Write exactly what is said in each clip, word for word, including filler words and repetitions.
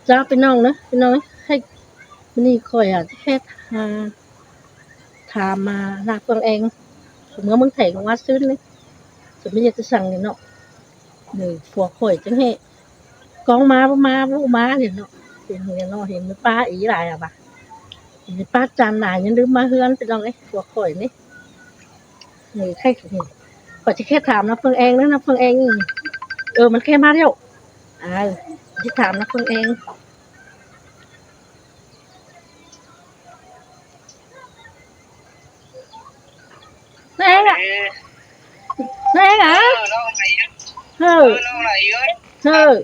Chao ꞌpi ꞌnọng ꞌnớ, ꞌpi ꞌnọng ꞌnớ. Hák, ꞌmự ꞌnị khỏi ꞌchí khét, à, tham ꞌmá ꞌnạ ꞌphương eng. Sum ꞌmưa ꞌmướng Thái ꞌcọ ꞌmá ꞌsướng ꞌnị. Sum ꞌmưa ꞌnị ꞌchí săng ꞌnị ꞌnớ. ꞌNị phua khỏi ꞌchí hế. Cóng ꞌmá, ꞌmá, ꞌmá ꞌnị ꞌnớ. Hên ꞌnị ꞌnớ, hên ꞌmá ꞌpá ꞌí lai ꞌa báu. Hên ꞌmá ꞌpá chan lai, ꞌnhắng đảy ꞌmá ꞌhướn ꞌpi ꞌnọng ꞌnớ, phua khỏi ꞌnị. Khỏi ꞌchí khét tham ꞌnạ ꞌphương eng ꞌnớ, ꞌnạ ꞌphương eng. Ờ, ꞌmắn khé ꞌmá ꞌlẹo. À, ꞌchí tham ꞌnạ ꞌphương eng. ꞌNạ eng ꞌa? ꞌNạ eng ꞌa? Ờ,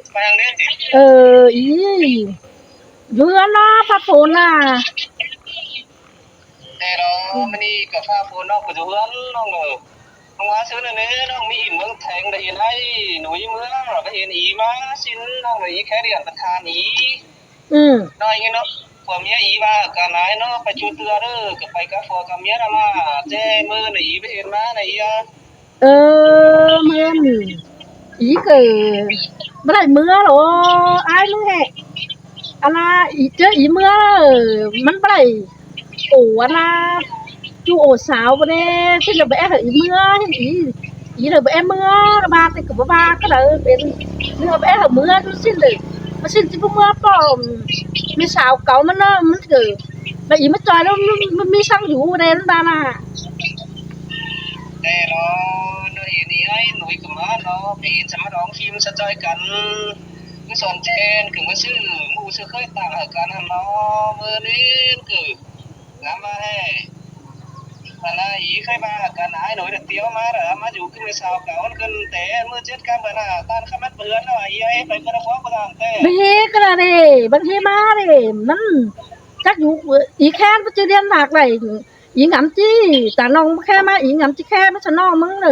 ờ, ꞌí. Dú ꞌhướn ꞌnớ, ꞌphạ phôn ꞌnạ. Té lo, ꞌmự ꞌnị ꞌcọ ꞌphạ phôn ꞌnọng ꞌcọ dú ꞌhướn ꞌnọng ꞌnớ. ꞌMá ꞌsướng ꞌnị ꞌnọng ꞌmí ỉn ꞌmướng Thái ꞌnị, hên ái nú ꞌmí ꞌmưa, ꞌva hên ꞌí ꞌmá ꞌsịn ꞌnọng ꞌnớ, ꞌí khé đi ăn pát than ꞌí. Ừ. ꞌNọi ꞌnị ꞌnớ, phua ꞌmía ꞌí ꞌva ꞌcọ ꞌnị ꞌnớ, pay ꞌchu ꞌtưa ꞌnớ, ꞌcọ pay cá phua cá ꞌmía ꞌnặn ꞌmá, ꞌchí ꞌmưa ꞌnị ꞌí ꞌmá hên ꞌmá ꞌnị ꞌa. Ờ, ꞌmưa ꞌnị ꞌí ꞌcọ báu đảy ꞌmưa lỏ, ái ꞌmưa ꞌhế. Ăn ꞌnạ ꞌí ꞌchớ ꞌí ꞌmưa ꞌmắn báu đảy. Ổ ăn ꞌnạ ꞌchu ổ sáo báu đảy, ꞌsịn lỏ báu é hảư ꞌí ꞌmưa, ꞌhên ꞌí, ꞌí lỏ báu é ꞌmưa, ꞌva ꞌtẹ ꞌcọ báu ꞌva cá đaư pên, ꞌnị báu é hảư ꞌmưa ꞌchu ꞌsịn đảy. ꞌMá ꞌsịn ꞌchí báu ꞌmưa ꞌpọ, ꞌmí sáo cáu ꞌmắn ꞌnớ, ꞌmắn ꞌcọ, ꞌva ꞌí ꞌmá ꞌchoi ꞌnớ, ꞌmắn ꞌmí ꞌsướng dú đen ꞌva ꞌnạ. Té lo, ꞌnị ꞌnị ái nú ꞌcọ ꞌmá ꞌnớ, pên ꞌsa ꞌmá đóng phim ꞌsa ꞌchoi căn. ꞌMắn son ꞌchén ꞌcọ ꞌmá ꞌsứ ꞌmú ꞌsứ ꞌkhới tẳng hảư căn ꞌnặn ꞌnớ, ꞌmưa ꞌnị ꞌcọ ngắm ꞌva ꞌhế. Ăn ꞌnạ ꞌí ꞌkhới ꞌva hảư căn ái nú đảy ꞌtiếu ꞌmá đa ꞌmá dú ꞌcứ ꞌmí sáo cáu ꞌcứn té ꞌmự chết căm bươn ꞌnạ, ꞌtan khắp mết bươn ꞌnạ, ꞌí ái pay ꞌcứ ꞌnạ phua ꞌcọ ꞌtan té. Báu ꞌhế ꞌcọ ꞌnạ đê, báu ꞌhế ꞌmá đê, ꞌmắn chắc dú ꞌí khén báu ꞌchư điên ꞌvạk đảy. ꞋI ngắm ꞌchí, ta ꞌnọng ꞌmá khé ꞌmá, ꞌí ngắm ꞌchí khé ꞌmá ꞌchọ ꞌnọng ꞌmứng đa.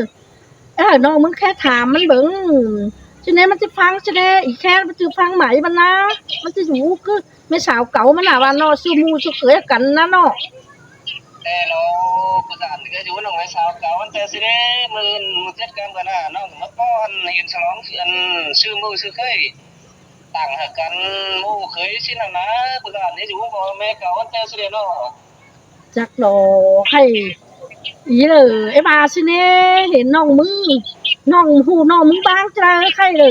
Ê, ꞌnọng ꞌmứng khé tham ꞌmắn bớng. ꞌChớ ꞌnị ꞌmắn ꞌchí ꞌphắng, ꞌchớ ꞌnị ꞌí khé ꞌmắn ꞌchí ꞌphắng mai ꞌmắn ꞌnạ. ꞌMắn ꞌchí dú ꞌcứ ꞌmí sáo cáu ꞌmắn ꞌnạ ꞌva ꞌnọ ꞌsứ ꞌmú ꞌsứ ꞌkhới căn ꞌnạ ꞌnọ. Té lo, ꞌcọ dản ꞌcọ dú ꞌnọng ꞌmí sáo cáu ꞌmắn té ꞌsứ ꞌnị, ꞌmự ꞌmự chết căm bươn ꞌnạ, ꞌnọng ꞌmá ꞌpọ ăn hên sáo lóng ăn ꞌsứ ꞌmú ꞌsứ ꞌkhới tẳng hảư căn ꞌmú ꞌkhới ꞌsịn ꞌnặn ꞌnạ, ꞌcọ dản ꞌnị dú ꞌpo ꞌme cáu ꞌmắn té ꞌsứ ꞌnị ꞌnọ. Chắc lo khay. ꞌI đa, ê ꞌva ꞌsứ ꞌnị, hên ꞌnọng ꞌmứng, ꞌnọng ꞌhụ ꞌnọng ꞌmứng bang ꞌchớ khay đa.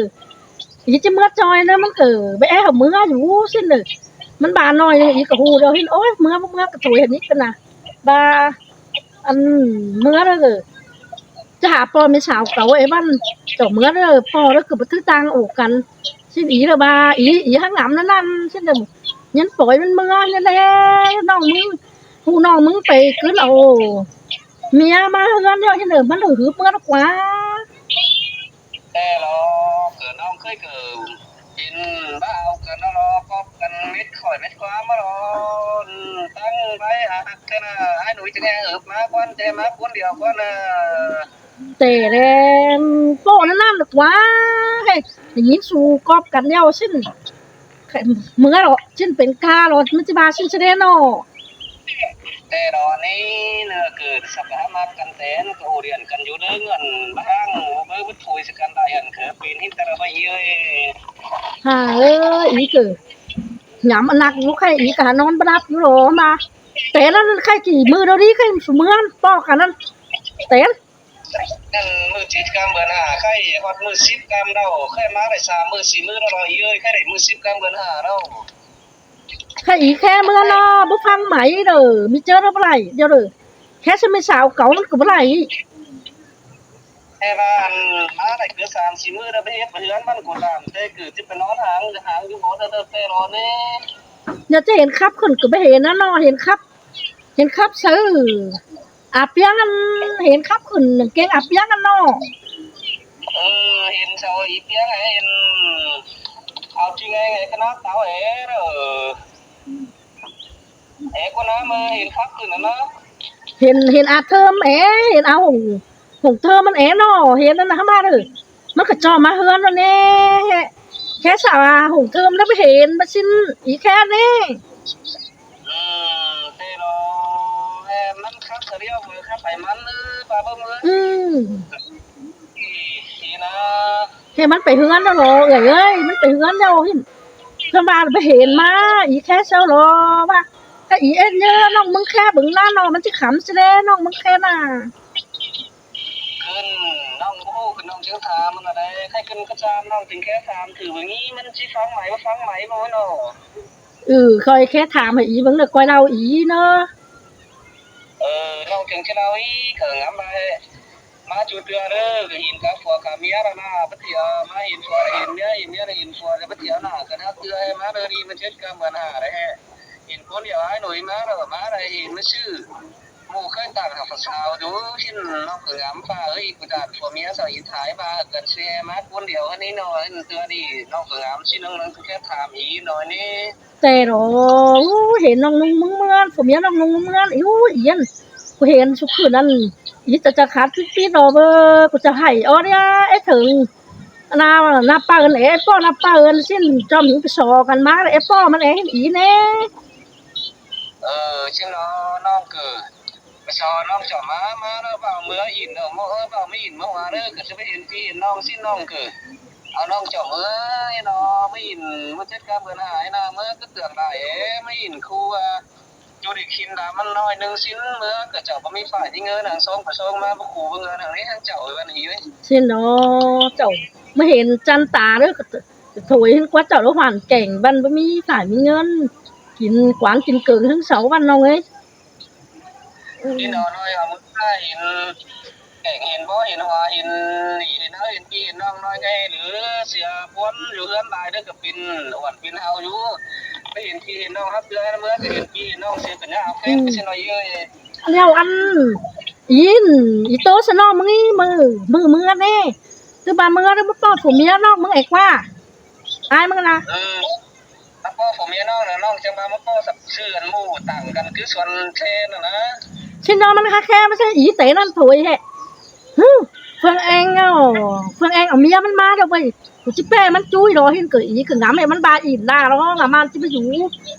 ꞌI ꞌchí ꞌmứa ꞌchoi ꞌnớ ꞌmắn ꞌcọ báu é hảư ꞌmứa dú ꞌsịn đa. ꞌMắn ꞌva ꞌnọi ꞌnị ꞌcọ ꞌhụ đaư hên, ôi, ꞌmứa ꞌmá ꞌmứa ꞌcọ thôi hên ꞌnị ꞌcọ ꞌnạ. ꞌVa ăn ꞌmứa đaư ꞌcọ ꞌchọ hảư ꞌpo ꞌmí sáo cáu ê ꞌvắn, ꞌchọ ꞌmứa đaư ꞌpo đaư ꞌcọ báu thứk ꞌtáng ổ căn. ꞌSịn ꞌí đaư ꞌva ꞌí, ꞌí hák ngắm ꞌnặn ꞌnặn ꞌsịn đaư. ꞌNhắng pói ꞌmắn ꞌmứa ꞌnị đe, ꞌnọng ꞌmứng, ꞌhụ ꞌnọng ꞌmứng pay ꞌcứn au ꞌmía ꞌmá ꞌhướn ꞌnị ꞌnớ, ꞌmắn đaư hứp ꞌmứa đaư ꞌquá. Té lo, ꞌcọ ꞌnọng ꞌkhới ꞌcọ hên báu au căn ꞌnọ lo, ꞌcọ căn mết khỏi mết ꞌquá ꞌmá lo, ꞌtáng ꞌvạy hák căn ꞌnạ, ái nú ꞌchí ꞌnị hứp ꞌmá ꞌquá, té ꞌmá ꞌcốn điêu ꞌquá ꞌnạ. Té đen, ꞌpộ ꞌnặn ꞌnặn ꞌlẹo ꞌquá, hê, ꞌnhính su cóp căn ꞌlẹo ꞌsịn. ꞌMưa lo, ꞌchí pên ca lo, ꞌmắn ꞌchí ꞌva ꞌsịn ꞌchí đen ꞌnọ. Té lo ꞌnị, ꞌnị ꞌcọ sắp hák ꞌmá căn té, ꞌcọ ổ điên căn dú đaư ꞌngớn, báu háng, báu bứt phui ꞌsứ căn đảy hẳn ꞌcọ pên ꞌhịt ta lo báu ꞌhế ơi. Hả, ơ, ꞌí ꞌcọ ngắm ăn ꞌnặc dú khay ꞌí ꞌcọ hảư ꞌnón báu đắp dú lo ꞌmá. Té ꞌnặn khay kỉ ꞌmự đaư đi khay su ꞌmứa ꞌpọ căn ꞌnặn. Té ꞌnặn ꞌmự chết căm bươn ꞌnạ, khay ꞌhọt ꞌmự síp căm đaư, khay ꞌmá đảy sam ꞌmự sí ꞌmự đaư lo ꞌí ơi, khay đảy ꞌmự síp căm bươn ꞌnạ đaư. Khay ꞌí khe ꞌmứa ꞌnọ, báu ꞌphắng mai đaư, ꞌmí ꞌchớ đaư báu đảy, điêu đaư. Khe ꞌsứ ꞌmí sáo cáu ꞌmắn ꞌcọ báu đảy. Khay ꞌva ăn ꞌmá đảy ꞌcứ sam sí ꞌmự đaư báu ꞌhế ꞌhướn ꞌmắn ꞌcọ tẳng, té ꞌcọ ꞌchí pay ꞌnón háng, háng dú báu đaư đaư té lo ꞌnị. ꞌNhá ꞌchí hên khắp khửn ꞌcọ báu hên ꞌnặn ꞌnọ, hên khắp, hên khắp sáư. A piếng ꞌnặn hên khắp khửn kéng a piếng ꞌnặn ꞌnọ. Ơ, hên sau ꞌí piếng ꞌnị hên au ꞌchí ꞌngáy ꞌngáy ꞌcọ ꞌnạ táo é đaư. É ꞌcọ ꞌnạ ꞌmưa hên khắp khửn ꞌnặn ꞌnạ. Hên, hên a thơm é, hên a hủng, hủng thơm ꞌmắn é ꞌnọ, hên ꞌnặn ꞌnạ hák ꞌmá đaư. ꞌMắn ꞌcọ ꞌchọ ꞌmá ꞌhướn ꞌnặn ꞌnị. Khe sau a hủng thơm ꞌnớ báu hên, báu ꞌsịn ꞌí khe ꞌnị. Ừm, té lo, ê, ꞌmắn khắp ꞌsa điêu, ꞌmưa khắp pay ꞌmắn, ư, ꞌva báu ꞌmưa. Ừm. Ê, ê ꞌnạ. Hê ꞌmắn pay ꞌhướn ꞌnặn lo, ơi ơi, ꞌmắn pay ꞌhướn ꞌnặn hên. ꞌPhạ ꞌva ꞌva hên ꞌmá, ꞌí khék sau lo ꞌva. Cá ꞌí ên ꞌnhá ꞌnọng ꞌmướng khék bớng ꞌna ꞌnọ, ꞌmắn ꞌchí khắm ꞌsứ ꞌlé ꞌnọng ꞌmướng khék ꞌna. ꞌCứn ꞌnọng ꞌcọ ꞌcứn ꞌnọng ꞌchí tham ꞌmắn ꞌnọ đảy, khay ꞌcứn ꞌcọ tham ꞌnọng ꞌchí khék tham thử bớng ꞌnị, ꞌmắn ꞌchí ꞌphắng ꞌmạy ꞌva ꞌphắng ꞌmạy ꞌmá ꞌnọ. Ừ, khỏi khék tham hảư ꞌí bớng ꞌnọ, ꞌcoi ꞌlạu ꞌí ꞌnớ. Ờ, ꞌnọng ꞌchí ꞌchí ꞌlạu ꞌí, ꞌcọ ngắm ꞌva ꞌmá ꞌchu ꞌtưa ꞌnớ, ꞌcọ hên cả phua cả ꞌmía ꞌnọ ꞌna, báu thiu ꞌmá hên phua hên ꞌmía, hên ꞌmía hên phua, báu thiu ꞌnọ, ꞌcọ ꞌnạp ꞌtưa ꞌmá ꞌnớ đi, ꞌmá chết cá ꞌmưa ꞌnọ đảy. Hên ꞌcốn điêu ái ꞌnọi ꞌmá ꞌnọ, ꞌmá đảy hên ꞌmá ꞌsứ. ꞌMự ꞌkhới tẳng hảư phua sau dú, ꞌsịn ꞌnọng ꞌcọ ngắm ꞌva, ơi, ꞌcọ chả phua ꞌmía sau ꞌí thái ꞌva, ꞌcọ ꞌsứ ꞌmá ꞌcốn điêu ꞌnị ꞌnọ, ꞌtưa đi, ꞌnọng ꞌcọ ngắm ꞌsịn ꞌnọng ꞌnọng ꞌcọ khék tham ꞌí ꞌnọi ꞌnị. Té ꞌlọ, ú, hên ꞌnọng ꞌnung ꞌmướng ꞌmướng, phua ꞌmía ꞌnọng ꞌnung ꞌmướng ꞌmướng, ú, yên. ꞌCọ hên sú khửn ꞌnặn, ꞌí chả chả khát pít pít lo bơ, ꞌcọ chả hảy ók ꞌnị, ế thửng. ꞌNạp, ꞌnạp páo ơn, ế ꞌpó ꞌnạp páo ơn ꞌsịn, ꞌchọ ꞌmính pay so căn ꞌmá, ế ꞌpó ꞌmắn ế hên ꞌí ꞌnê. Ờ, ꞌchí ꞌnọng ꞌcọ pay so ꞌnọng ꞌchọ ꞌmá, ꞌmá ꞌnọ ꞌvạu ꞌmưa ỉn ꞌnọ, ꞌmưa ꞌvạu ꞌmưa ỉn ꞌmưa hua ꞌnớ, ꞌcọ ꞌchí pay hên ꞌpi hên ꞌnọng ꞌsịn ꞌnọng ꞌcọ. Au ꞌnọng ꞌchọ ꞌmưa ꞌnọ, ꞌmưa ỉn, ꞌmưa chết cá ꞌmưa ꞌnọ, ꞌmưa ꞌcọ tương lai, ꞌmưa ỉn ꞌcọ, à, ꞌchu đi khín đá ꞌmắn ꞌnọi ꞌnưng ꞌsịn, ꞌmưa ꞌcọ chảu báu ꞌmí phải ꞌnhính ꞌngớn, ꞌnặn sông pay sông ꞌmá báu ꞌcọ báu ꞌngớn, ꞌnặn ꞌnị ꞌháng chảu ꞌvạy ꞌnị ꞌnớ. ꞌSịn ꞌnọ, chảu ꞌmưa hên chăn ta ꞌnớ, thôi hên ꞌquá chảu ꞌlọ hoàn cảnh ꞌvạy báu ꞌmí phải ꞌmí ꞌngớn, kin quán kin cơng ꞌhứng sau ꞌvạy ꞌnọng ơi. Hên ꞌnọi ꞌnọi ꞌmưa hên kẻng hên bó hên hua hên nỉ hên áo hên ꞌpi hên ꞌnọng ꞌnọi ꞌngáy ꞌlứa sia ꞌpuốn dú ꞌhướn lai ꞌnớ ꞌcọ pên uôn pên ꞌháu dú. Báu hên ꞌpi hên ꞌnọng hák ꞌtưa ꞌmưa ꞌcọ hên ꞌpi hên ꞌnọng sia ꞌcọ ꞌnhá áo khék ꞌcọ ꞌsịn ꞌnọi ơi. ꞌNéo ꞌnặn, ꞌí ꞌnị, ꞌí ꞌtố sia ꞌnọng ꞌmướng ꞌí ꞌmự, ꞌmự ꞌmưa ꞌnê. ꞌTứ ꞌva ꞌmưa ꞌnị báu ꞌpọ phua ꞌmía ꞌnọng ꞌmướng ꞌcọ ꞌquá. Ai ꞌmướng ꞌnạ. Báu ꞌpọ phua ꞌmía ꞌnọng ꞌnớ, ꞌnọng chắng ꞌva báu ꞌpọ sắp sư ꞌnặn ꞌmự tẳng căn cứ suôn ꞌchẹ ꞌnặn ꞌnớ. ꞌChí ꞌnọng ꞌmắn khá khe ꞌmá ꞌsớ ꞌí té ꞌnặn thôi ꞌhế. Hứ, Phương Anh ꞌnớ, Phương Anh au ꞌmía ꞌmắn ꞌmá ꞌlẹo ꞌvạy. ꞌCọ ꞌchí ꞌpẹ ꞌmắn ꞌchu đi lo hên ꞌcọ ꞌí ꞌcọ ngắm ꞌmắn ꞌva ỉn ꞌla lo ꞌnga ꞌmắn ꞌchí ꞌmá dú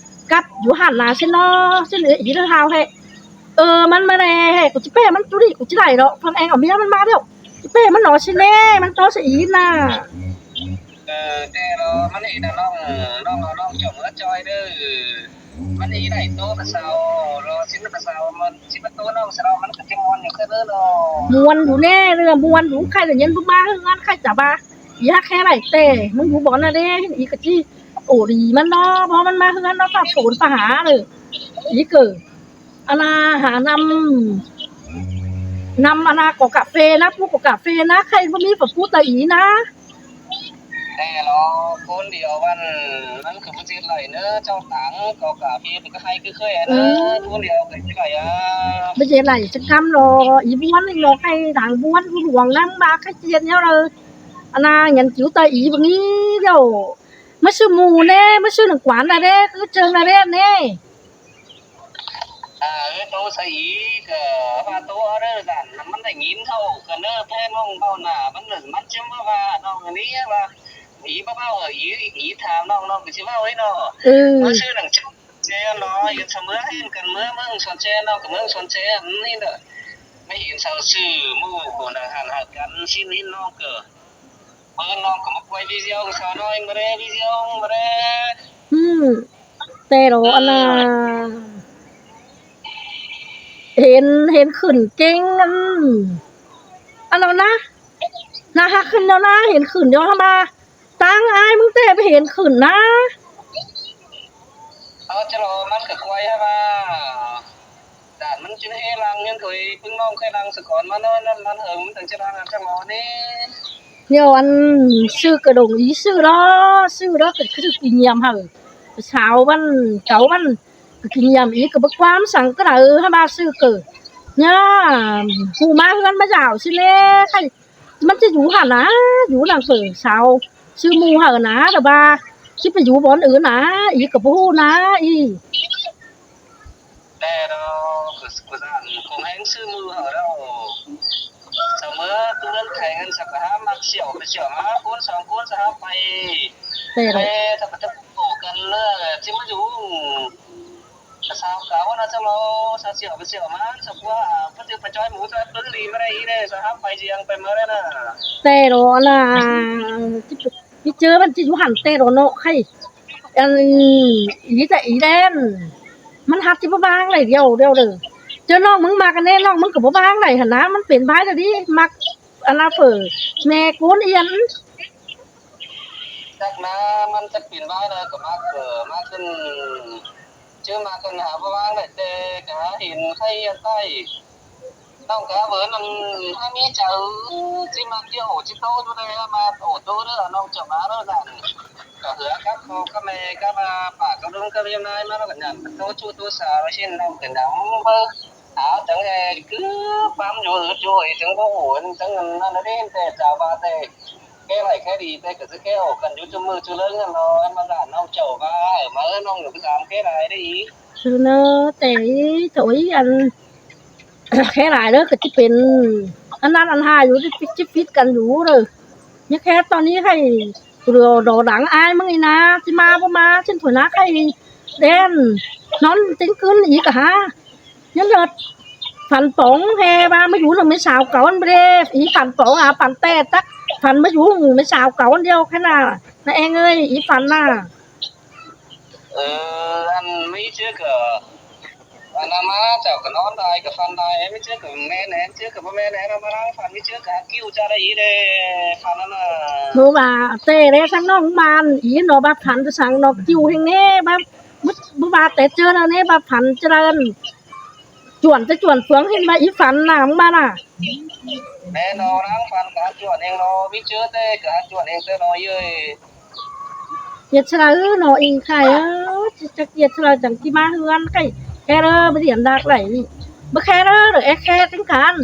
cắp dú hẳn ꞌnạ ꞌsớ ꞌnớ, ꞌsớ ꞌnớ ꞌí ꞌlới hao ꞌhế. Ờ, ꞌmắn ꞌmá ꞌnê ꞌhế, ꞌcọ ꞌchí ꞌpẹ ꞌmắn ꞌchu đi, ꞌcọ ꞌchí đảy lo, Phương Anh au ꞌmía ꞌmắn ꞌmá ꞌlẹo. ꞌChí ꞌpẹ ꞌmắn lo ꞌsớ ꞌnê, ꞌmắn ꞌtố ꞌsớ ỉn ꞌnạ. Ờ, té lo ꞌmắn ꞌnị ꞌnạ ꞌnọng, ꞌnọng, ꞌnọng chảu ꞌmưa ꞌchoi ꞌnớ. ꞌMắn ꞌnị đảy ꞌtố pá sau, lo ꞌsịn pá sau, ꞌmắn ꞌchí ꞌmá ꞌtố ꞌnọng ꞌsớ lo, ꞌmắn ꞌcọ ꞌchí ꞌmuôn dú ꞌkhới ꞌnớ lo. ꞌMuôn dú ꞌnê, ꞌlứa ꞌmuôn dú khay ꞌlứa nhẳn báu ꞌmá ꞌhứ ꞌngán khay chả ꞌva. Dí hák khe đảy té, ꞌmướng dú bón ꞌnạ đé, ꞌí ꞌcọ ꞌchí ổ đi ꞌmắn ꞌnọ, báu ꞌmắn ꞌmá ꞌhứ ꞌngán ꞌnọ, ꞌphạ phôn ꞌphạ hả ꞌlới. ꞌÍ ꞌcọ. Ăn ꞌnạ hả ꞌnặm, ꞌnặm ăn ꞌnạ có cà phê ꞌnạ, pú có cà phê ꞌnạ, khay báu ꞌmí pá pú ta ꞌí ꞌnạ. Té lo ꞌcốn điêu ꞌvạy ꞌmắn ꞌcọ báu ꞌdệt đảy ꞌnớ, ꞌchọ tẳng có cà phê ꞌcọ khay ꞌcọ khay ꞌnớ, ꞌcốn điêu ꞌcọ ꞌdệt đảy a. Báu ꞌdệt đảy ꞌchớ ꞌnặm lo, ꞌí ꞌmuôn ꞌnị lo khay đang ꞌmuôn ꞌcọ luông ꞌnặm ꞌva khay ꞌdệt ꞌnéo đaư. Ăn ꞌnạ nghiên cứu ta ꞌí báu ꞌngí ꞌlẹo. ꞌMá ꞌsứ mù ꞌnê, ꞌmá ꞌsứ nẳng quán ꞌnạ đé, ꞌcứ ꞌchương ꞌnạ đé ꞌnê. À, ơ, ꞌtố sa ꞌí ꞌcọ ꞌva ꞌtố ꞌnớ dản ꞌnặm ꞌmắn đảy ꞌnghín ꞌtạu ꞌcọ ꞌnớ ꞌpéng ꞌnọng ꞌvạu ꞌnạ, ꞌmắn ꞌnưng ꞌmắn ꞌchí ꞌmá ꞌva ꞌnọng ꞌnị ꞌva. ꞌÍ báu ꞌvạu ơ, ꞌí, ꞌí tham ꞌnọng, ꞌnọng ꞌcọ ꞌchí ꞌvạu ꞌí ꞌnọ. Ừ. ꞌMá ꞌsứ nẳng ꞌchí ꞌchẹ ꞌnọ, ꞌdệt sa ꞌmứa hên căn ꞌmứa ꞌmướng Suôn ꞌChẹ ꞌnọng ꞌcọ ꞌmướng Suôn ꞌChẹ ꞌnị ꞌnớ. ꞌMá hên sau ꞌsứ mù ꞌcọ nẳng hẳn hảư căn ꞌsịn hên ꞌnọng ꞌcọ. Bơ ꞌnọng ꞌcọ ꞌmá quay video sau ꞌnọi ꞌmá đé, video ꞌmá đé. Ừ. Té lo ăn ꞌnạ. Hên, hên khửn ꞌkính ăn. Ăn lo ꞌnạ. ꞌNạ hák khửn lo ꞌnạ, hên khửn lo hả ꞌva. Tang ai ꞌmướng té báu hên khửn ꞌnạ. Ơ, ꞌchớ lo ꞌmắn ꞌcọ quay hả ꞌva. Dản ꞌmắn ꞌchí ꞌhế lăng ꞌnhắng thôi, ꞌpứng ꞌnọng khay lăng sa cón ꞌmắn ꞌnớ, ꞌnặn ꞌmắn hơng ꞌmắn tẳng ꞌchí lăng ăn ꞌchớ lo ꞌnị. ꞌNéo ăn ꞌsứ ꞌcọ đồng ý ꞌsứ lo, ꞌsứ lo ꞌcọ ꞌcọ kinh nghiệm hả. Sau ꞌvắn, cáu ꞌvắn, ꞌcọ kinh nghiệm ꞌí ꞌcọ báu ꞌquám săng ꞌcọ đaư hả ꞌva ꞌsứ ꞌcọ. ꞌNhá, ꞌhụ ꞌmá ꞌhướn ꞌmá dảo ꞌsứ ꞌnê, khay ꞌmắn ꞌchí dú hả ꞌnạ, dú nẳng phở sau. ꞌSứ mù hả ꞌnạ, ta ꞌva ꞌchí pay dú bón ứn ꞌnạ, ꞌí ꞌcọ báu ꞌhụ ꞌnạ, ꞌí. Té lo, ꞌcọ, ꞌcọ dản, ꞌcọ ꞌhéng ꞌsứ mù hả lo. Sau ꞌmứa ꞌcọ ꞌmướng khay ꞌngớn sau ꞌcọ hák ꞌmặc ꞌsịu pay ꞌsịu ꞌmá, ꞌcốn song ꞌcốn sau hák pay. Té lo. Té, ta ꞌcọ ꞌchí ꞌcọ căn ꞌnớ, ꞌchí ꞌmá dú. Sau cáo ꞌnạ ꞌchớ lo, sau ꞌsịu pay ꞌsịu ꞌmá, sau ꞌquá, ꞌpá ꞌchí pay ꞌchoi mú ꞌchoi ꞌpứng đi ꞌmá đảy ꞌnê, sau hák pay ꞌdiệng pay ꞌmá đảy ꞌnạ. Té lo ꞌnạ, ꞌchí, ꞌchí ꞌchớ ꞌvắn ꞌchí dú hẳn té lo ꞌnọ khay. Ăn, ꞌí ꞌtẹ ꞌí đen. ꞌMắn hák ꞌchí báu báng đảy điêu điêu đơ. ꞌChớ ꞌnọng ꞌmứng ꞌmặc ăn ꞌnị, ꞌnọng ꞌmứng ꞌcọ báu báng đảy hả ꞌná, ꞌmắn pên bái đa đi, ꞌmặc ăn ꞌná phở. ꞌMẹ ꞌcốn yên. Chắc ꞌná ꞌmắn chắc pên bái đa ꞌcọ ꞌmặc, ꞌcọ ꞌmặc ꞌcứn, ꞌchớ ꞌmặc ꞌcứn hả báu báng đảy ꞌtẹ, ꞌcọ hả hên khay ăn ꞌtẹ. ꞌNọng ꞌcọ ꞌvớ ꞌnặn hả ꞌmí chaư, ꞌchí ꞌmặc ꞌchí ổ ꞌchí ꞌtố ꞌchu đảy ꞌmặc ổ ꞌchu đảy, ꞌnọng ꞌchọ ꞌmá đảy ꞌnặn. ꞌCọ hứa cắp ꞌpo cắp ꞌme cắp ꞌpạ cắp ꞌlum cắp ꞌliêm ꞌnái ꞌmá ꞌcọ ꞌnặn ꞌtố ꞌchu ꞌtố sa ꞌva ꞌsịn ꞌnọng ꞌcọ ꞌnặn báu. Hả chắng ꞌnị cứ bám dú ứt dú ꞌhới chắng báu ổ chắng ꞌnặn ꞌnặn đi ꞌtẹ chảu ꞌva ꞌtẹ. Khay đảy khay đi ꞌtẹ ꞌcọ ꞌchí khay ổ căn dú ꞌchu ꞌmự ꞌchu ꞌlớng ꞌnặn lo, ăn ꞌmá dản ꞌnọng chảu ꞌva hả ꞌmá ꞌnọng ꞌnụ ꞌcọ dám khay đảy đi. Sư ꞌnớ ꞌtẹ ꞌí thôi ăn. Khay đảy đơ ꞌcọ ꞌchí pên ăn ꞌnặn ăn hả dú ꞌchí phít, ꞌchí phít căn dú đơ. ꞌNhá khay ꞌtọn ꞌnị khay, ꞌcọ đỏ đỏ đắng ai ꞌmứng ꞌnị ꞌná, ꞌchí ꞌmá báu ꞌmá, ꞌchí thôi ꞌná khay đen. ꞌNón ꞌtếng ꞌcứn ꞌí ꞌcọ hả. ꞌNhá đợt phăn póng ꞌhứ ꞌva ꞌmá dú ꞌnưng ꞌmí sao cáu ăn báu đé, ꞌí phăn póng a phăn ꞌtẹ tắc, phăn ꞌmá dú ꞌnưng ꞌmí sao cáu ăn điêu khay ꞌnạ. ꞌNạ ꞌeng ơi, ꞌí phăn ꞌnạ. Ơ, ăn ꞌmí ꞌchớ ꞌcọ, ăn ꞌnặn ꞌmá chảu ꞌcọ ꞌnón đảy ꞌcọ phăn đảy, ꞌmí ꞌchớ ꞌcọ ꞌmen ꞌnị, ꞌchớ ꞌcọ báu ꞌmen ꞌnị, ꞌnặn ꞌmá ꞌnặn phăn, ꞌmí ꞌchớ ꞌcọ hả ꞌkiu ꞌchạ đảy ꞌí đé, phăn ꞌnặn ꞌnạ. ꞌMự ꞌva ꞌtẹ đé săng ꞌnọng ꞌmắn, ꞌí ꞌnọ ꞌva phăn ꞌtẹ săng ꞌnọ ꞌkiu ꞌhêng ꞌnị, ꞌva, ꞌmự, ꞌmự ꞌva ꞌtẹ ꞌchớ ꞌnặn ꞌnị, ꞌva phăn ꞌchớ đảy. Chuôn ꞌchớ chuôn phướng ꞌhêng ꞌva ꞌí phăn ꞌnạ ꞌmắn ꞌnạ. ꞌMen ꞌnọ ꞌnặn phăn ꞌcọ chuôn ꞌhêng ꞌnọ, ꞌmí ꞌchớ ꞌtẹ ꞌcọ chuôn ꞌhêng ꞌtẹ ꞌnọ ꞌhới. ꞌDệt ꞌchư đảy ꞌnọ ꞌí khay ơ, ꞌchí chắc ꞌdệt ꞌchư đảy chắng ꞌchí ꞌmá ꞌhướn khay. Khay đơ báu đi ăn đác đảy ꞌnị. Báu khay đơ, đơ é khay ꞌtếng căn.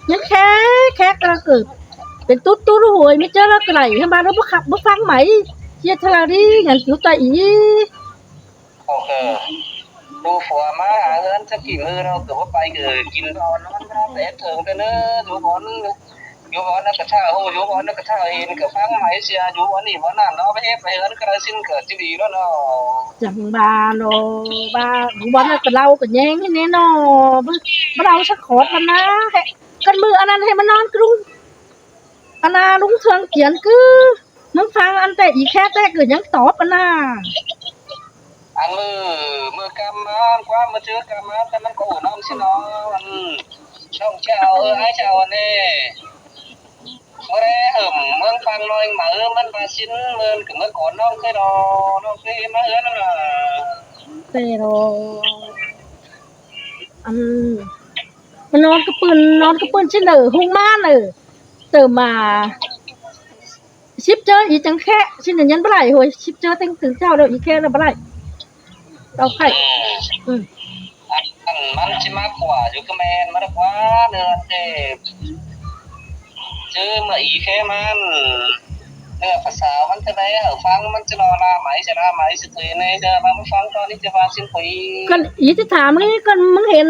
ꞌNhắng khay, khay ꞌcọ ꞌcọ pên tút tút ꞌhới, ꞌmí ꞌchớ ꞌcọ đảy, ꞌhứ ꞌva ꞌlụk báu khắp báu ꞌphắng ꞌmạy. ꞌDệt ꞌchư đảy đi, ngăn dú ꞌtẹ ꞌí. Ô kê. Dú phua ꞌmá hả ꞌhướn chắc kỉ ꞌmự ꞌnọ ꞌcọ báu pay ꞌcọ kin ꞌva ꞌnặn ꞌmắn ꞌtẹ ꞌtếng ꞌtẹ ꞌnớ, dú bón, dú bón ꞌnặn ꞌcọ ꞌchạ ꞌhụ, dú bón ꞌnặn ꞌcọ ꞌchạ hên ꞌcọ ꞌphắng ꞌmạy sia, dú bón ꞌnị bón ꞌnặn ꞌnọ, báu ꞌhế pay ꞌhướn ꞌcọ đảy ꞌsịn ꞌcọ ꞌchí đi ꞌnớ ꞌnọ. Chắng ꞌva ꞌnọ, ꞌva dú bón ꞌnặn ꞌcọ lau ꞌcọ ꞌnhắng ꞌhứ ꞌnị ꞌnọ, báu, báu lau sắc khót ꞌva ꞌnặn ꞌhế, căn ꞌmự ăn ꞌnặn ꞌhế ꞌmắn ꞌnón ꞌcọ ꞌlung. Ăn ꞌnặn ꞌlung Thương Chiến cứ ꞌmắn ꞌphắng ăn ꞌtẹ ꞌí khay ꞌtẹ ꞌcọ ꞌnhắng tóp ăn ꞌnặn. Ăn ꞌmự, ꞌmự căm ꞌmắn, ꞌquám ꞌmự ꞌchớ căm ꞌmắn, ꞌtẹ ꞌmắn ꞌcọ ꞌnặn ꞌsịn ꞌnọ, ăn ꞌnọng chảu, ơ, ải chảu ăn ꞌnị. ꞌMự đé hảư ꞌmắn ꞌphắng ꞌnọi ꞌmắn, ꞌmắn ꞌva ꞌsịn, ꞌmắn ꞌcọ ꞌmắn ꞌcọ ꞌnọng khay đỏ, ꞌnọng khay ꞌmá ꞌhướn ꞌnặn ꞌnạ. ꞌTẹ đỏ. Ăn, ꞌmắn ꞌnón cá ꞌpưn, ꞌnón cá ꞌpưn ꞌsịn đơ, ꞌhung ꞌmá đơ. Tơ ꞌma síp ꞌchớ ꞌí chắng khay, ꞌsịn đơ nhắn báu đảy ꞌhới, síp ꞌchớ ꞌtếng tưng ꞌchạu đơ ꞌí khay đơ báu đảy. Tau khay. Ừ. Ăn ꞌmắn ꞌchí ꞌmá khua dú ꞌcọ ꞌmen, ꞌmắn ꞌquá ꞌnớ ꞌtẹ. ꞌChớ ꞌmự ꞌí khay ꞌmắn, ꞌnớ phả sau ꞌmắn ꞌchớ đảy hảư ꞌphắng ꞌmắn ꞌchớ ꞌnọ ꞌla ꞌmạy, ꞌchớ ꞌla ꞌmạy ꞌchớ ꞌtoi ꞌnị, ꞌchớ ꞌva ꞌmắn ꞌphắng ꞌtoi ꞌnị ꞌchớ ꞌva ꞌsịn ꞌtoi. Căn ꞌí ꞌchí tham ꞌnị, căn ꞌmứng hên,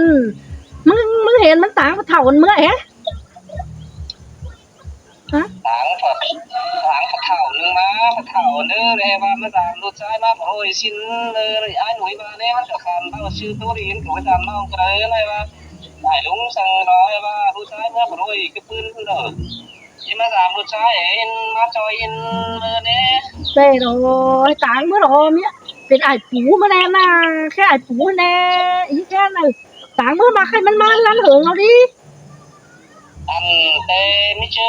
ꞌmứng, ꞌmứng hên ꞌmắn táng phả thảu ăn ꞌmứa é. Hả? Táng phả, táng phả thảu ꞌnưng ꞌmá, phả thảu ꞌnớ đé ꞌva ꞌmá dám ꞌlụt ꞌchái ꞌmá phả ꞌhội ꞌsịn, ơ, ải ꞌnọi ꞌva ꞌnị ꞌmắn ꞌcọ khăn ꞌva ꞌchư ꞌtố đi ꞌcọ ꞌva dám ꞌnọng ꞌcọ đảy ꞌva. Ải ꞌlung săng ꞌnọ ꞌva ꞌlụt ꞌchái ꞌmá phả ꞌhội ꞌcọ ꞌpưn ꞌnớ. ꞌChí ꞌmá dám ꞌlụt ꞌchái ên ꞌmá ꞌchoi ên ꞌmự ꞌnị. ꞌTẹ đỏ, táng ꞌmứa đỏ ꞌmía. Pên ải pú ꞌmá ꞌnẹ ꞌnạ, khay ải pú ꞌnẹ, ꞌí khay ꞌnạ. Táng ꞌmứa ꞌmá khay ꞌmắn ꞌmá ꞌlắn hương au đi. Ăn ꞌtẹ ꞌmí ꞌchư,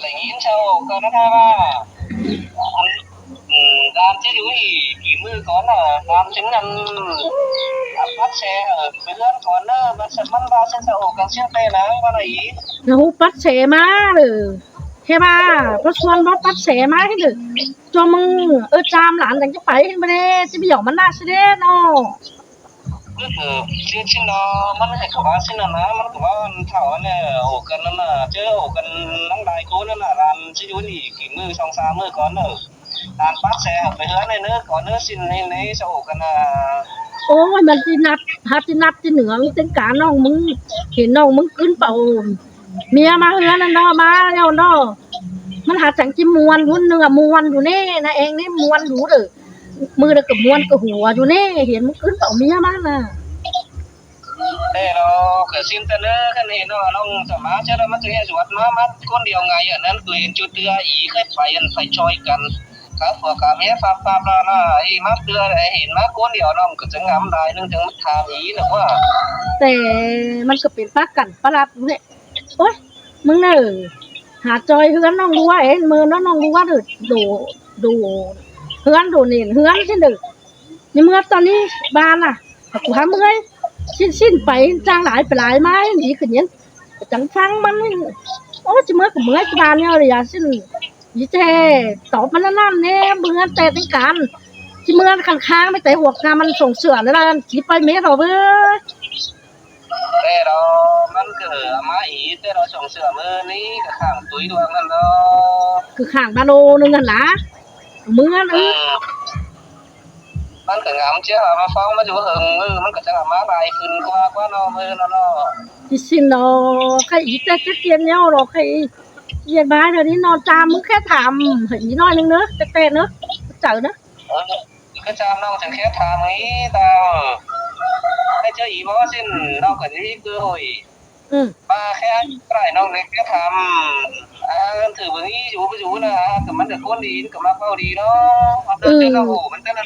đảy ꞌnghín sau ꞌcọ ꞌnặn ꞌva, ăn, ừ, dám ꞌchí dú ꞌnị kỉ ꞌmự cón ꞌnạ, dám ꞌchí ꞌnặn, à, pắt se, ờ, pay ꞌhướn cón ꞌnớ, pắt se ꞌmắn ꞌva ꞌsịn sau ꞌcọ ꞌsịn ꞌtẹ ꞌnạ, ꞌva ꞌnị. ꞌNạ ꞌhụ pắt se ꞌmá đơ. Khay ꞌva, pắt suôn báu pắt se ꞌmá ꞌhứ đơ. ꞌChọ ꞌmứng, ơ, cham lan chắng ꞌchí pay ꞌhứ ꞌmá đé, ꞌchí ꞌmí dẻo ꞌmắn ꞌnạ ꞌsứ đé ꞌnọ. Ư, ư, ꞌchư ꞌchí ꞌnọ, ꞌmắn hảư ꞌcọ ꞌva ꞌsịn ꞌnặn ꞌnạ, ꞌmắn ꞌcọ ꞌva ꞌnặn thảu ꞌnặn, ổ căn ꞌnặn ꞌnạ, ꞌchớ ổ căn ꞌnăng lai ꞌcốn ꞌnặn ꞌnạ, ꞌlan ꞌchí dú ꞌnị kỉ ꞌmự song sa ꞌmự cón ꞌnớ. ꞌLan pắt se hảư pay ꞌhướn ꞌnị ꞌnớ, cón ꞌnớ ꞌsịn ꞌnị ꞌnị, sau ổ căn ꞌnạ. Ôi, ꞌmắn ꞌchí ꞌnặp, hák ꞌchí ꞌnặp ꞌchí ꞌnướng ꞌtếng cá ꞌnọng ꞌmứng, hên ꞌnọng ꞌmứng ꞌcứn pảu ꞌmía ꞌmá ꞌhướn ꞌnặn ꞌnọ, ꞌmá ꞌlẹo ꞌnọ. ꞌMắn hák chắng ꞌchí ꞌmuôn ꞌhướn ꞌnưng ꞌmá ꞌmuôn dú ꞌnị, ꞌnạ eng ꞌnị ꞌmuôn dú đơ. ꞌMự đơ ꞌcọ ꞌmuôn ꞌcọ hua dú ꞌnị, hên ꞌmứng ꞌcứn pảu ꞌmía ꞌmá ꞌnạ. Đảy ꞌnọ, ꞌcọ ꞌsịn ꞌtẹ ꞌnớ, ꞌcọ ꞌnị ꞌnọ, ꞌnọng ꞌchọ ꞌmá ꞌchớ ꞌmá ꞌchớ ꞌhế ꞌdệt ꞌmá, ꞌmá ꞌcốn điêu ꞌngai ꞌnặn ꞌcọ hên ꞌchu ꞌtưa ꞌí khay pay ăn pay ꞌchoi căn. Cả phua cả ꞌmía phap phap ꞌla ꞌna, ꞌi ꞌmá ꞌtưa ꞌlẹo ꞌhịn ꞌmá ꞌcốn điêu ꞌnọng ꞌcọ chắng ngắm lai ꞌnưng chắng ꞌmá tham ꞌi ꞌnớ ꞌquá. Té ꞌmắn ꞌcọ pên ꞌpá căn ꞌpá ꞌlặp ꞌnị. Ối, ꞌmứng ꞌnớ, hả ꞌchoi ꞌhướn ꞌnọng ꞌlúa ên, ꞌmưa ꞌnọng ꞌlúa đu, đu, đu ꞌhướn đu ꞌnịn ꞌhướn ꞌsịn đu. ꞌNhá ꞌmưa ꞌtọn ꞌnị ꞌva ꞌna, hả ꞌcọ hả ꞌmưa ꞌi, ꞌsịn ꞌsịn pay, chang lai pay lai ꞌmá ꞌi ꞌcọ ꞌnhính. Chắng ꞌphắng ꞌmắn ꞌnị. Ối, ꞌchí ꞌmưa ꞌcọ ꞌmưa ꞌchí ꞌva ꞌnéo ꞌlẹo ꞌsịn. ꞌI ꞌchí tỏn ꞌmắn ꞌnặn ꞌnớ, ꞌmưa té ꞌtếng căn. ꞌChí ꞌmưa căn khang ꞌmá té ꞌhuộc ꞌna ꞌmắn sông sửa ꞌnớ ꞌla, ꞌchí pay mết ꞌlẹo ꞌvớ. Té ꞌlẹo ꞌmắn ꞌcọ ꞌmá ꞌi, té ꞌlẹo sông sửa ꞌmưa ꞌnị ꞌcọ khang tui đuaң ꞌnặn ꞌlẹo. ꞌCọ khang ba lô ꞌnưng ꞌnặn ꞌna. ꞌMưa ꞌnớ. ꞌMắn ꞌcọ ngắm ꞌchí hả ꞌmá ꞌphắng ꞌmá dú hơng, ꞌmắn ꞌcọ chắng ꞌmá lai khửn ꞌquá ꞌquá ꞌnọ ꞌmưa ꞌnọ ꞌnọ. ꞌChí ꞌsịn ꞌnọ, ꞌkhạy ꞌi té chắc tiên ꞌnéo ꞌnọ, ꞌkhạy ꞌi ꞌdệt ꞌva ꞌnị ꞌnọ, ꞌcham ꞌmứng ꞌkhé tham hả ꞌi ꞌnọi ꞌnưng ꞌnớ, té té ꞌnớ, chảu ꞌnớ. Ơ, ꞌcọ ꞌcham ꞌnọng chắng ꞌkhé tham ꞌnị ta. ꞌCọ ꞌchớ ꞌi bók ꞌsịn ꞌnọng ꞌcọ ꞌnhí ꞌcứ ꞌhội. Ừ. ꞌVa ꞌkhé ꞌcọ ꞌnọng ꞌnị ꞌkhé tham. À, thử báu ꞌnị dú báu dú ꞌna, ꞌcọ ꞌmắn ꞌcọ ꞌcốn đi, ꞌcọ ꞌmá ꞌvạu đi ꞌnớ. ꞌMắn ꞌtưa ꞌnớ ꞌhụ, ꞌmắn ꞌtưa ꞌnớ.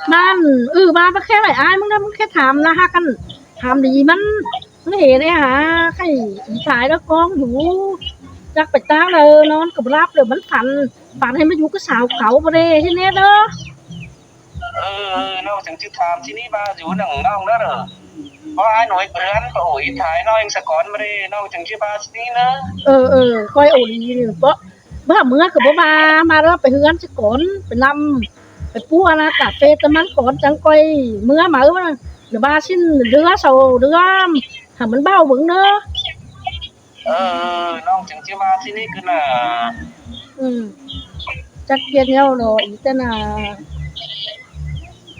ꞌMắn, ừ, ꞌva ꞌva ꞌkhé ꞌvạy ải ꞌmắn ꞌnớ, ꞌmắn ꞌkhé tham ꞌla hák căn. Tham đi ꞌmắn, ꞌmắn hên ꞌnị hả, ꞌkhạy ꞌi thái ꞌlẹo ꞌcóng dú. Chắc pay ꞌtáng ꞌlẹo ꞌnón ꞌcọ báu ꞌlặp ꞌlẹo ꞌmắn phăn, phăn hảư ꞌmá dú ꞌcọ sáo khảu báu đảy ꞌhịt ꞌnị ꞌnớ. Ơ, ơ, ꞌnọng chắng ꞌchí tham ꞌchí ꞌnị ꞌva dú ꞌnọng ꞌnọng ꞌnớ. Bók ải ꞌnọi ꞌcọ ꞌhướn, ꞌcọ ꞌhụ ꞌi thái ꞌnọi ꞌsướng cón báu đảy, ꞌnọng chắng ꞌchí ꞌva ꞌchí ꞌnị ꞌnớ. Ơ, ơ, ꞌcoi ổ đi ꞌnị, bók, báu hả ꞌmưa ꞌcọ báu ꞌva, ꞌmá ꞌlẹo pay ꞌhướn ꞌsướng cón, pay ꞌnăm, pay ꞌpúa ꞌna cà phê tơ ꞌmắn cón chắng ꞌcoi ꞌmưa ꞌmá ꞌva, ꞌnị ꞌva ꞌsịn ꞌlứa sau ꞌlứa, hả ꞌmắn báu bớng ꞌnớ. Ơ, ơ, ꞌnọng chắng ꞌchí ꞌva ꞌchí ꞌnị ꞌcứ ꞌna. Ừ. Chắc tiên ꞌnéo ꞌnọ ꞌi té ꞌna.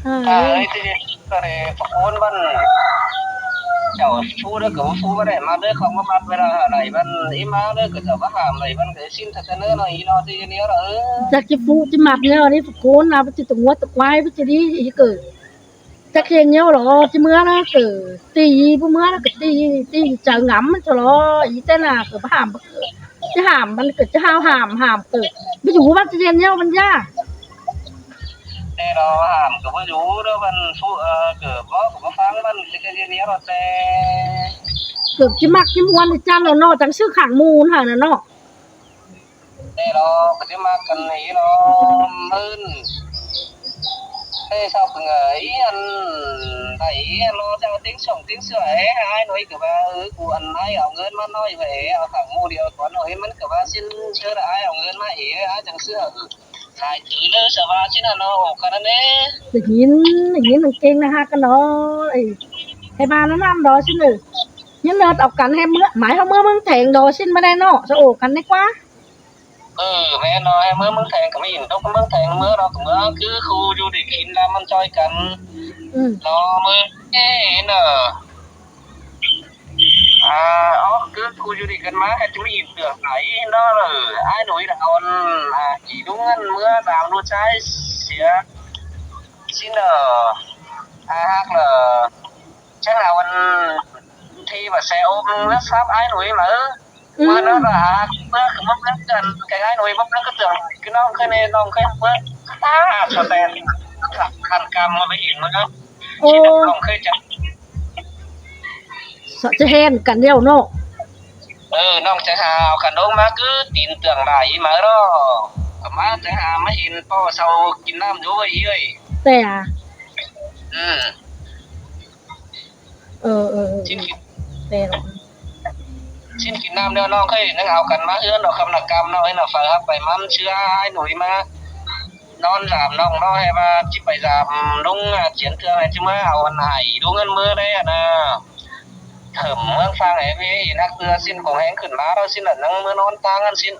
À, ơ, ơi, ꞌtẹ ꞌnị ꞌcọ đảy ꞌpọ ꞌcốn ꞌvắn. Chảu ꞌphú ꞌlẹo ꞌcọ ꞌphú ꞌvắn đảy ꞌmá ꞌlới khong ꞌmá ꞌmặt ꞌvạy ꞌla hả đảy ꞌvắn, ꞌi ꞌmá ꞌlới ꞌcọ chảu ꞌmá hảm đảy ꞌvắn ꞌcọ ꞌsịn ꞌtẹ ꞌtẹ ꞌnớ ꞌnọi ꞌi ꞌnọ ꞌtẹ ꞌnị ꞌnọ, ơ. Chắc ꞌchí ꞌphú ꞌchí ꞌmặt ꞌnị ꞌnị ꞌpọ ꞌcốn ꞌna, ꞌpọ ꞌchí tung ꞌngúa tung ꞌquái, ꞌpọ ꞌchí đi ꞌi ꞌcọ. Chắc hên ꞌnéo lo, ꞌchí ꞌmưa ꞌnớ ꞌcọ ꞌtị, ꞌpọ ꞌmưa ꞌnớ ꞌcọ ꞌtị, ꞌtị chaư ngắm ꞌmắn ꞌchọ lo, ꞌi té ꞌna ꞌcọ báu hảm, ꞌchí hảm ꞌmắn ꞌcọ ꞌchí hao hảm, hảm ꞌcọ báu dú ꞌva ꞌchí hên ꞌnéo ꞌmắn ꞌdạ. Té lo hảm ꞌcọ báu dú ꞌlẹo ꞌvắn ꞌphú, ơ, ꞌcọ bók ꞌcọ báu ꞌphắng ꞌvắn ꞌchí hên ꞌnéo lo té. ꞌCọ ꞌchí ꞌmặc ꞌchí ꞌmuôn ꞌchí ꞌchăn lo ꞌnọ, chắng ꞌsứ khảng ꞌmún hả ꞌnọ. Té lo ꞌcọ ꞌchí ꞌmặc căn ꞌnị lo ꞌmớn. Té sau ꞌcọ ꞌngới ꞌi ꞌnặn đảy ꞌi ꞌnặn lo chắng ꞌtếng sỏng ꞌtếng sửa ế, ải ꞌnọi ꞌcọ ꞌva, ơ, ꞌcọ ăn ải au ꞌngớn ꞌmá ꞌnọi ꞌvạy ế, au khảng ꞌmún điêu cón ꞌnọi, ꞌmắn ꞌcọ ꞌva ꞌsịn ꞌchớ đảy ải au ꞌngớn ꞌmá ế, ải chắng sửa, ơ. Lai thứ ꞌnớ sa ꞌva ꞌsịn ꞌnặn ꞌnọ, ổ căn ꞌnặn ế. Đảy ꞌnhính, đảy ꞌnhính ꞌnặn ꞌkêng ꞌna hák căn ꞌnọ, ơi. Hảư ꞌva ꞌnặn ꞌnặn đo ꞌsịn ơ. ꞌNhính ꞌnớ au căn hảư ꞌmưa, ꞌmái ꞌháu ꞌmưa ꞌmướng Theng đo ꞌsịn ꞌmá đảy ꞌnọ, sa ổ căn ꞌnị ꞌquá. Ơ, ꞌmen ꞌnọ, hảư ꞌmưa ꞌmướng Theng ꞌcọ ꞌmí ꞌnhính tốc ꞌmướng Theng ꞌmưa ꞌnọ, ꞌcọ ꞌmưa cứ ꞌchu dú đi kin ꞌla ꞌmắn ꞌchoi căn. Ừ. Lo ꞌmưa, ê, ꞌnớ. À, ók cứ ꞌchu dú đi căn ꞌmá, hảư ꞌchu ꞌmí ꞌnhính tương lai ꞌnớ, ải ꞌnọi ꞌnặn, à, ꞌnị đúng ꞌnặn ꞌmưa đam đu ꞌchái sia. ꞌSịn ꞌnớ, à, hák ꞌnớ. Chắng au ăn thi ꞌva xe ôm ꞌlớp sáp ải ꞌnọi ꞌmá. Ừ. ꞌMưa ꞌnớ ꞌva, ꞌmưa ꞌcọ ꞌmá ꞌmá căn, cái ải ꞌnọi ꞌmá ꞌmá ꞌcọ tương, ꞌcọ ꞌnọng ꞌkhới ꞌnị, ꞌnọng ꞌkhới ꞌmá. À, sa ꞌtẹ, khăn căm ꞌmá ꞌmí ꞌnhính ꞌmá. Ơ. ꞌChí ꞌnọng ꞌkhới chắng. Sa ꞌchí hên căn điêu ꞌnọ. Ơ, ꞌnọng chắng hảư căn ꞌnọng ꞌmá ꞌcứ tin tưởng lai ꞌmá ꞌnọ. ꞌCọ ꞌmá chắng hảư ꞌmá ꞌhịn ꞌpo sau kin ꞌnặm dú ꞌvạy ơi. Té à? Ừ. Ơ, ơ, ơ. ꞌSịn kin, té ꞌnọ. ꞌSịn kin ꞌnặm ꞌnẹo ꞌnọng ꞌkhới ꞌnhắng au căn ꞌmá ꞌhướn ꞌnọ, khăm ꞌnặm căn ꞌnọng ꞌnị ꞌnọ, phaư hák pay ꞌmắn ꞌchưa ải ꞌnọi ꞌmá. ꞌNón dăm ꞌnọng ꞌnọ, hảư ꞌva ꞌchí pay dăm ꞌlung, à, chiến ꞌtưa ꞌnị ꞌchí ꞌmá au ăn ải ꞌlung ăn ꞌmưa đảy ꞌnớ. Thơm ꞌmướng Phang ê ꞌmí ꞌnhính ꞌtưa ꞌsịn, công ꞌhéng khửn ꞌmá ꞌlẹo ꞌsịn ꞌnặn, ꞌnhắng ꞌmưa ꞌnón ꞌtáng ăn ꞌsịn.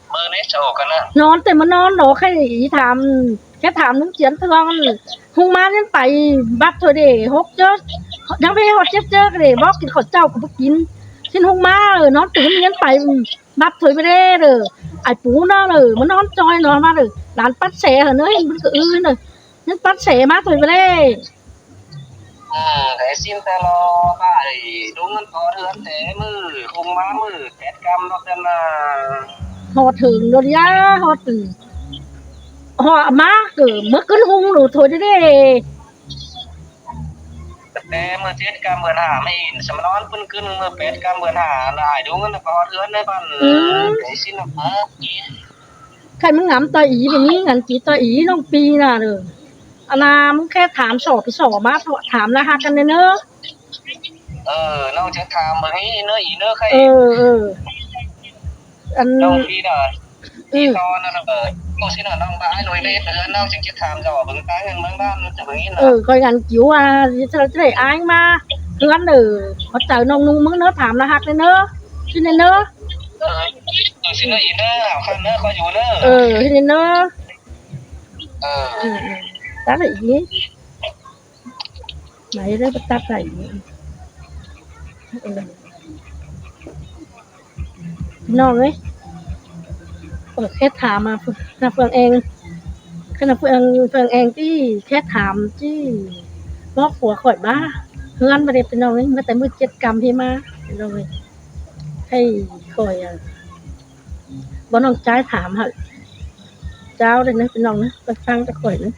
ꞌMưa ꞌnị sau căn ꞌnớ. ꞌNón té ꞌmưa ꞌnón ꞌnọ, ꞌkhạy ꞌchí tham, ꞌchí tham ꞌlung chiến ꞌtưa ꞌnặn. ꞌHung ꞌmá ꞌnhính pay báp thôi đê, hốc ꞌchớ. ꞌNhắng ꞌmí hót chết ꞌchớ đê, bók kin khảu ꞌchạu ꞌcọ báu kin. ꞌSịn ꞌhung ꞌmá, ơ, ꞌnón té ꞌnhính pay. Báp thôi ꞌmá đê, ải pú ꞌnớ, ꞌmá ꞌnón ꞌchoi ꞌnọ ꞌmá đê. Đan pắt xe hảư ꞌnớ, ꞌhịn ꞌmắn ꞌcọ ư ꞌnớ. ꞌNhính pắt xe ꞌmá thôi ꞌmá đê. Ừ, té ꞌsịn té lo, ải, đúng ꞌnặn ꞌcọ ꞌhướn té ꞌmự, ꞌhung ꞌmá ꞌmự, pét căm ꞌnọ ꞌtẹ ꞌnớ. Hót hưng ꞌnọ ꞌlẹo, hót hưng. ꞌhọt ꞌmá ꞌcọ ꞌmứa ꞌcứn ꞌhung ꞌlụk thôi ꞌtẹ ꞌlẹo. Té ꞌmưa chết cam bươn hả ꞌmí ꞌnị, sắm ꞌnón ꞌpứng ꞌcứn ꞌmưa pét cam bươn hả, ải đúng ꞌnớ, ꞌcọ ꞌhọt ꞌhướn ꞌlẹo ꞌpứng. Khay ꞌmứng ngắm ꞌtoi ꞌí, ꞌmí ngắn ký ꞌtoi ꞌí ꞌnọng ꞌpi ꞌnạ ꞌlớ. Ăn ꞌmá ꞌmứng ꞌkhé tham sỏ ꞌpi sỏ ꞌmá, tham ꞌna ꞌhặc căn ꞌnớ. Ờ, ꞌnọng ꞌchí tham bơ ꞌnị ꞌnớ, ꞌí ꞌnớ khay. Ờ, ờ. Ăn ꞌnọng ꞌpi ꞌnớ. ꞌI ꞌtoi ꞌnớ, ꞌcọ ꞌsịn ꞌnớ ꞌnọng bái ꞌnọi ꞌlế, ꞌnọng ꞌchí tham dọ bớng ꞌtáng ꞌnặn ꞌmướng ꞌnặn ꞌnớ, bớng ꞌnị ꞌnớ. Ờ, ꞌcoi ngắn kiu à, ꞌchí ꞌchí đảy ải ꞌmá ꞌhướn ꞌnớ, ꞌhọt chaư ꞌnọng ꞌnung ꞌmứng ꞌnớ, tham ꞌna ꞌhặc ꞌnớ, ꞌsịn ꞌnớ. Ờ, ꞌsịn ꞌnớ, ꞌí ꞌnớ, hảo khăn ꞌnớ, ꞌcọ dú ꞌnớ. Ờ, ꞌsịn ꞌnớ. Ờ. Ờ, ờ. Tắt đảy ꞌí. Máy ꞌlế báu tắt đảy. Ờ. ꞌPi ꞌnọng ới. Ờ, ꞌkhé tham ꞌmá, ꞌna Phương Anh. ꞌKhá ꞌna Phương, Phương Anh ꞌchí, ꞌkhé tham ꞌchí. Bók hua khỏi bá. ꞌHướn báu đảy ꞌpi ꞌnọng ới, ꞌmá té ꞌmự chết căm ꞌhế ꞌmá. ꞌPi ꞌnọng ới. Khay khỏi à. Báu ꞌnọng ꞌchái tham hả. Chao đảy ꞌnớ, ꞌpi ꞌnọng ꞌnớ, ꞌpá ꞌphắng ꞌtẹ khỏi ꞌnớ.